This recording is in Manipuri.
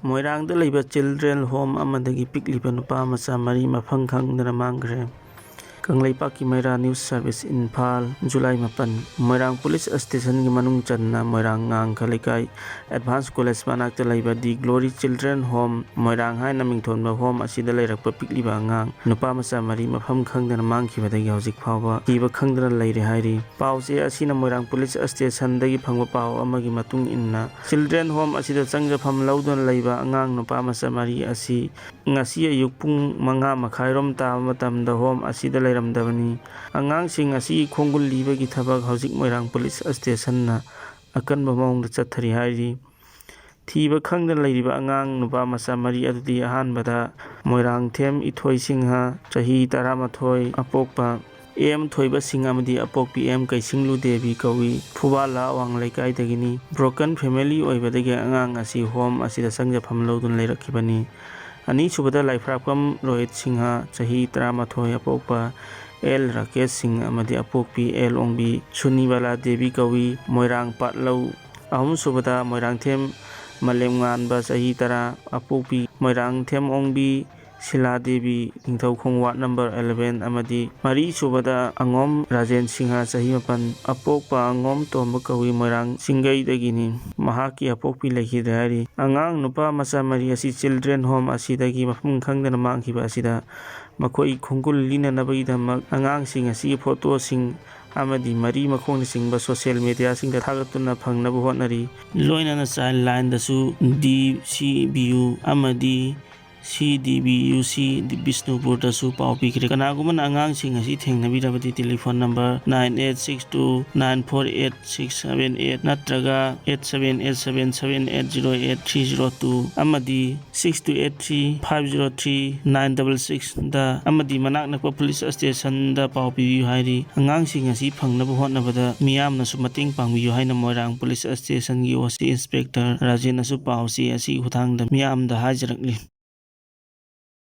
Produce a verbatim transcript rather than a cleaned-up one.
ꯃꯣꯏꯔꯥꯡꯗ ꯂꯩꯕ ꯆꯤꯜꯗ꯭ꯔꯦꯟ ꯍꯣꯝ ꯑꯃꯗꯒꯤ ꯄꯤꯛꯂꯤꯕ ꯅꯨꯄꯥ ꯃꯆꯥ ꯃꯔꯤ ꯃꯐꯝ ꯈꯪꯗꯅ ꯃꯥꯡꯈ꯭ꯔꯦ꯫ ꯀꯪꯂꯩꯄꯥꯛꯀꯤ ꯃꯩꯔꯥ ꯅ꯭ꯌꯨꯁ ꯁꯔꯚꯤꯁ, ꯏꯝꯐꯥꯜ, ꯖꯨꯂꯥꯏ ꯃꯥꯄꯟ꯫ ꯃꯣꯏꯔꯥꯡ ꯄꯨꯂꯤꯁ ꯁ꯭ꯇꯦꯁꯟꯒꯤ ꯃꯅꯨꯡ ꯆꯟꯅ ꯃꯣꯏꯔꯥꯡ ꯉꯥꯡꯈ ꯂꯩꯀꯥꯏ ꯑꯦꯗꯚꯥꯟꯁ ꯀꯣꯂꯦꯖ ꯃꯅꯥꯛꯇ ꯂꯩꯕ ꯗꯤ ꯒ꯭ꯂꯣꯔꯤ ꯆꯤꯜꯗ꯭ꯔꯦꯟ ꯍꯣꯝ ꯃꯣꯏꯔꯥꯡ ꯍꯥꯏꯅ ꯃꯤꯡꯊꯣꯟꯕ ꯍꯣꯝ ꯑꯁꯤꯗ ꯂꯩꯔꯛꯄ ꯄꯤꯛꯂꯤꯕ ꯑꯉꯥꯡ ꯅꯨꯄꯥ ꯃꯆꯥ ꯃꯔꯤ ꯃꯐꯝ ꯈꯪꯗꯅ ꯃꯥꯡꯈꯤꯕꯗꯒꯤ ꯍꯧꯖꯤꯛ ꯐꯥꯎꯕ ꯊꯤꯕ ꯈꯪꯗꯅ ꯂꯩꯔꯦ ꯍꯥꯏꯔꯤ꯫ ꯄꯥꯎ ꯆꯦ ꯑꯁꯤꯅ ꯃꯣꯏꯔꯥꯡ ꯄꯨꯂꯤꯁ ꯁ꯭ꯇꯦꯁꯟꯗꯒꯤ ꯐꯪꯕ ꯄꯥꯎ ꯑꯃꯒꯤ ꯃꯇꯨꯡ ꯏꯟꯅ, ꯆꯤꯜꯗ꯭ꯔꯦꯟ ꯍꯣꯝ ꯑꯁꯤꯗ ꯆꯪꯖꯐꯝ ꯂꯧꯗꯨꯅ ꯂꯩꯕ ꯑꯉꯥꯡ ꯅꯨꯄꯥ ꯃꯆꯥ ꯃꯔꯤ ꯑꯁꯤ ꯉꯁꯤ ꯑꯌꯨꯛ ꯄꯨꯡ ꯃꯉꯥ ꯃꯈꯥꯏꯔꯣꯝ ꯇꯥꯕ ꯃꯇꯝꯗ ꯍꯣꯝ ꯑꯁꯤꯗ ꯂꯩꯔꯝꯗꯕꯅꯤ꯫ ꯑꯉꯥꯡꯁꯤꯡ ꯑꯁꯤ ꯈꯣꯡꯒꯨꯜ ꯂꯤꯕꯒꯤ ꯊꯕꯛ ꯍꯧꯖꯤꯛ ꯃꯣꯏꯔꯥꯡ ꯄꯨꯂꯤꯁ ꯁ꯭ꯇꯦꯁꯟꯅ ꯑꯀꯟꯕ ꯃꯑꯣꯡꯗ ꯆꯠꯊꯔꯤ ꯍꯥꯏꯔꯤ꯫ ꯊꯤꯕ ꯈꯪꯗꯅ ꯂꯩꯔꯤꯕ ꯑꯉꯥꯡ ꯅꯨꯄꯥ ꯃꯆꯥ ꯃꯔꯤ ꯑꯗꯨꯗꯤ ꯑꯍꯥꯟꯕꯗ ꯃꯣꯏꯔꯥꯡꯊꯦꯝ ꯏꯊꯣꯏ ꯁꯤꯡꯍ, ꯆꯍꯤ ꯇꯔꯥꯃꯥꯊꯣꯏ, ꯑꯄꯣꯛꯄ ꯑꯦꯝ ꯊꯣꯏꯕ ꯁꯤꯡ ꯑꯃꯗꯤ ꯑꯄꯣꯛꯄꯤ ꯑꯦꯝ ꯀꯩꯁꯤꯡꯂꯨ ꯗꯦꯕꯤ ꯀꯧꯏ꯫ ꯐꯨꯕꯥꯂꯥ ꯑꯋꯥꯡ ꯂꯩꯀꯥꯏꯗꯒꯤꯅꯤ꯫ ꯕ꯭ꯔꯣꯀꯟ ꯐꯦꯃꯤꯂꯤ ꯑꯣꯏꯕꯗꯒꯤ ꯑꯉꯥꯡ ꯑꯁꯤ ꯍꯣꯝ ꯑꯁꯤꯗ ꯆꯪꯖꯐꯝ ꯂꯧꯗꯨꯅ ꯂꯩꯔꯛꯈꯤꯕꯅꯤ꯫ ꯑꯅꯤꯁꯨꯕꯗ ꯂꯥꯏꯐ꯭ꯔꯥꯛꯄꯝ ꯔꯣꯍꯤꯠ ꯁꯤꯡꯍ, ꯆꯍꯤ ꯇꯔꯥꯃꯥꯊꯣꯏ, ꯑꯄꯣꯛꯄ ꯑꯦꯜ ꯔꯥꯀꯦꯁ ꯁꯤꯡ ꯑꯃꯗꯤ ꯑꯄꯣꯛꯄꯤ ꯑꯦꯜ ꯑꯣꯡꯕꯤ ꯁꯨꯅꯤꯕꯥꯂꯥ ꯗꯦꯕꯤ ꯀꯧꯏ, ꯃꯣꯏꯔꯥꯡ ꯄꯥꯠꯂꯧ꯫ ꯑꯍꯨꯝꯁꯨꯕꯗ ꯃꯣꯏꯔꯥꯡꯊꯦꯝ ꯃꯥꯂꯦꯝꯉꯥꯟꯕ, ꯆꯍꯤ ꯇꯔꯥ, ꯑꯄꯣꯛꯄꯤ Moirangthem Ongbi Sila Devi, Ningthoukhong ward number eleven, ꯑꯃꯗꯤ ꯃꯔꯤꯁꯨꯕꯗ ꯑꯉꯣꯝ ꯔꯥꯖꯦꯟ ꯁꯤꯡꯍ, ꯆꯍꯤ ꯃꯥꯄꯟ, ꯑꯄꯣꯛꯄ ꯑꯉꯣꯝ ꯇꯣꯝꯕ ꯀꯧꯏ, ꯃꯣꯏꯔꯥꯡ ꯆꯤꯡꯒꯩꯗꯒꯤꯅꯤ꯫ ꯃꯍꯥꯛꯀꯤ ꯑꯄꯣꯛꯄꯤ ꯂꯩꯈꯤꯗ꯭ꯔꯦ ꯍꯥꯏꯔꯤ꯫ ꯑꯉꯥꯡ ꯅꯨꯄꯥ ꯃꯆꯥ ꯃꯔꯤ ꯑꯁꯤ ꯆꯤꯜꯗ꯭ꯔꯦꯟ ꯍꯣꯝ ꯑꯁꯤꯗꯒꯤ ꯃꯐꯝ ꯈꯪꯗꯅ ꯃꯥꯡꯈꯤꯕ ꯑꯁꯤꯗ ꯃꯈꯣꯏ ꯈꯣꯡꯒꯨꯜ ꯂꯤꯅꯅꯕꯒꯤꯗꯃꯛ ꯑꯉꯥꯡꯁꯤꯡ ꯑꯁꯤꯒꯤ ꯐꯣꯇꯣꯁꯤꯡ ꯑꯃꯗꯤ ꯃꯔꯤ ꯃꯈꯣꯡꯅꯆꯤꯡꯕ ꯁꯣꯁꯤꯌꯦꯜ ꯃꯦꯗꯤꯌꯥꯁꯤꯡꯗ ꯊꯥꯒꯠꯇꯨꯅ ꯐꯪꯅꯕ ꯍꯣꯠꯅꯔꯤ꯫ ꯂꯣꯏꯅꯅ ꯆꯥꯏꯜ ꯂꯥꯏꯟꯗꯁꯨ, ꯗꯤ ꯁꯤ ꯕꯤ ꯌꯨ ꯑꯃꯗꯤ ꯁꯤ ꯗꯤ ꯕꯤ ꯌꯨ ꯁꯤ ꯕꯤꯁꯅꯨꯄꯨꯔꯗꯁꯨ ꯄꯥꯎ ꯄꯤꯈ꯭ꯔꯦ꯫ ꯀꯅꯥꯒꯨꯝꯕꯅ ꯑꯉꯥꯡꯁꯤꯡ ꯑꯁꯤ ꯊꯦꯡꯅꯕꯤꯔꯕꯗꯤ telephone number nine eight six two nine four eight six seven eight ꯅꯠꯇ꯭ꯔꯒ eight seven eight seven seven eight zero eight three zero two ꯑꯃꯗꯤ six two eight three five zero three nine double ꯁꯤꯛꯁꯗ ꯑꯃꯗꯤ ꯃꯅꯥꯛ ꯅꯛꯄ ꯄꯨꯂꯤꯁ ꯁ꯭ꯇꯦꯁꯟꯗ ꯄꯥꯎ ꯄꯤꯕꯤꯌꯨ ꯍꯥꯏꯔꯤ꯫ ꯑꯉꯥꯡꯁꯤꯡ ꯑꯁꯤ ꯐꯪꯅꯕ ꯍꯣꯠꯅꯕꯗ ꯃꯤꯌꯥꯝꯅꯁꯨ ꯃꯇꯦꯡ ꯄꯥꯡꯕꯤꯌꯨ ꯍꯥꯏꯅ ꯃꯣꯏꯔꯥꯡ ꯄꯨꯂꯤꯁ ꯁ꯭ꯇꯦꯁꯟꯒꯤ ꯑꯣ ꯁꯤ ꯏꯟꯁꯄꯦꯛꯇꯔ ꯔꯥꯖꯦꯟꯅꯁꯨ ꯄꯥꯎ ꯆꯦ ꯑꯁꯤꯒꯤ ꯈꯨꯠꯊꯥꯡꯗ ꯃꯤꯌꯥꯝꯗ ꯍꯥꯏꯖꯔꯛꯂꯤ꯫